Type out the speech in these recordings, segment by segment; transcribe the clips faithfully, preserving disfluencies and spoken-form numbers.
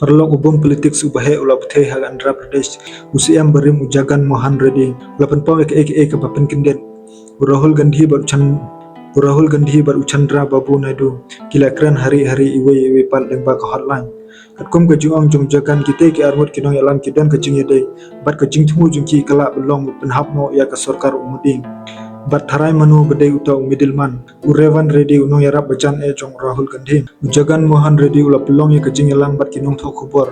Paralok, u bym politics uba heh u la bthei ha Andhra Pradesh, u C M barim u Jagan Mohan Reddy u la pynpaw ïa kaei kaei kaba pynkyndit. U Rahul Gandhi bad u Chan-, u Rahul Gandhi bad u Chandra Babu Naidu ki la kren ha ri ha ri iwei iwei pat lyngba ka hotline. Katkum ka jingong jong u Jagan, kita ki arngut ki nongïalam ki don ka jingïadei bad ka jingthmu jong ki ka lah ban long ban pynhap noh ïa ka sorkar u Modi. Bad tharai mano ba dei uta u middleman, u Revan Reddy, u nongïarap bajan eh jong u Rahul Gandhi. U Jagan Mohan Reddy u la pynlong ïa ka jingïalang bad ki nongthoh khubor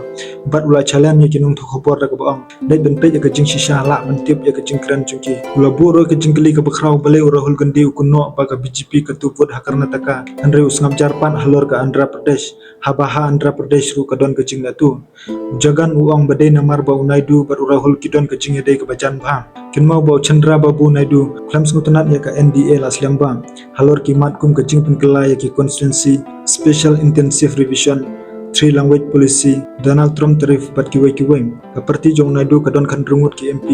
bad u la challenge ïa ki nongthoh khubor da kaba ong, dei ban peit ïa ka jingshisha, lah ban tip ïa ka jingkren jong ki. U la buh ruh ïa ka jingkylli kaba khraw, balei u Rahul Gandhi u kynnoh ba ka B J P ka tuh vote ha Karnataka, hynrei u sngap jar pat halor ka Andhra Pradesh, haba ha Andhra Pradesh ruh ka don ka jinglehtu. U Jagan u ong ba dei namar ba u Naidu bad u Rahul ki don ka jingïadei kaba jan bha. Kynmaw ba u Chandra Babu Naidu, khlem sngewtynnat ïa ka N D A, la slem bha halor ki mat kum ka jingpynkylla ïa ki constituency, Special Intensive Revision, Three Language Policy, Donald Trump tariff bad kiwei kiwei. Ka party jong u Naidu ka don khathynriew ngut ki M P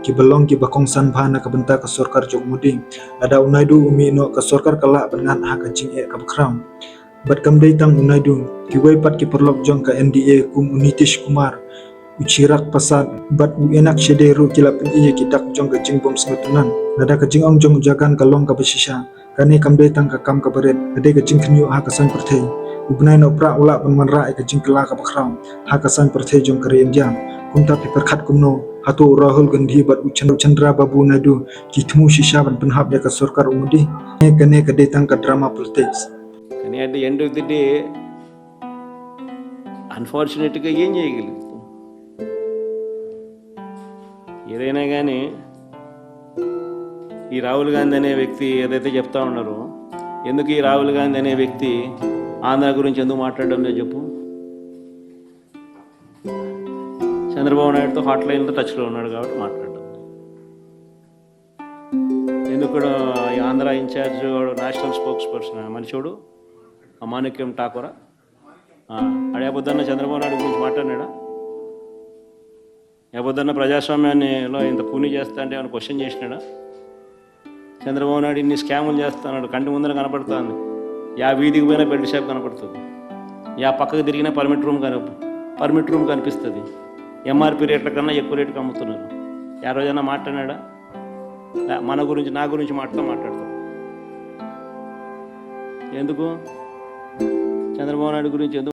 kiba long kiba kongsan bha na ka bynta ka sorkar jong u Modi. Lada u Naidu u mih noh, ka sorkar ka lah ban ngat ha ka jingeh kaba khraw. Bad kam dei tang u Naidu, kiwei pat ki paralok jong ka N D A kum u Nitish Kumar, u Chirag Parsath bad u Eknath Shinde ruh ki la pyni ïa ki dak jong ka jingbym sngewtynnat. Lada ka jingong jong u Jagan ka long kaba shisha, kane kam dei tang ka kam kaba rit, ka dei ka jingkhynñiuh ha ka saiñ pyrthei. U bnai Nohprah u lah ban wanrah ïa ka jingkylla kaba khraw ha ka saiñ pyrthei jong ka ri India. Kumta phi pyrkhat kumno, hato u Rahul Gandhi bad u Chan-, Chandra Babu Naidu ki thmu shisha ban pynhap ïa ka sorkar u Modi? Kane, kane ka dei tang ka drama politics. కానీ at the end of the day, అన్‌ఫార్చునేట్‌గా ఏం చేయగలుగుతాం? ఏదైనా కానీ, ఈ రాహుల్ గాంధీ అనే వ్యక్తి ఏదైతే చెప్తా ఉన్నారో, ఎందుకు ఈ రాహుల్ గాంధీ అనే వ్యక్తి ఆంధ్ర గురించి ఎందుకు మాట్లాడడం లేదు చెప్పు? చంద్రబాబు నాయుడుతో హాట్ లైన్‌లో టచ్‌లో ఉన్నాడు కాబట్టి మాట్లాడడం. ఎందుకు కూడా ఈ ఆంధ్ర ఇన్‌చార్జ్ వాడు నేషనల్ స్పోక్స్ పర్సన్, ఆ మనిషోడు, ఆ మాణిక్యం ఠాకూరా? ఆ, ఆడు ఏ పొద్దున్న చంద్రబాబు నాయుడు గురించి మాట్లాడినాడా? ఏ పొద్దున్న ప్రజాస్వామ్యాన్నిలో ఇంత కూని చేస్తా అంటే ఏమైనా క్వశ్చన్ చేసినాడా? చంద్రబాబు నాయుడు ఇన్ని స్కాములు చేస్తున్నాడు, కంటి ముందర కనపడుతుంది. యా వీధికి పోయినా బెల్ట్ షాప్ కనపడుతుంది, యా పక్కకు తిరిగినా పర్మిట్ రూమ్ కన-, పర్మిట్ రూమ్ కనిపిస్తుంది. ఎంఆర్పి రేట్ల కన్నా ఎక్కువ రేటుకి అమ్ముతున్నారు. ఏ రోజైనా మాట్లాడినాడా? లే, మన గురించి, నా గురించి మాటతో మాట్లాడతాడు. ఎందుకు? చంద్రబాబు నాయుడు గురించి ఎందుకు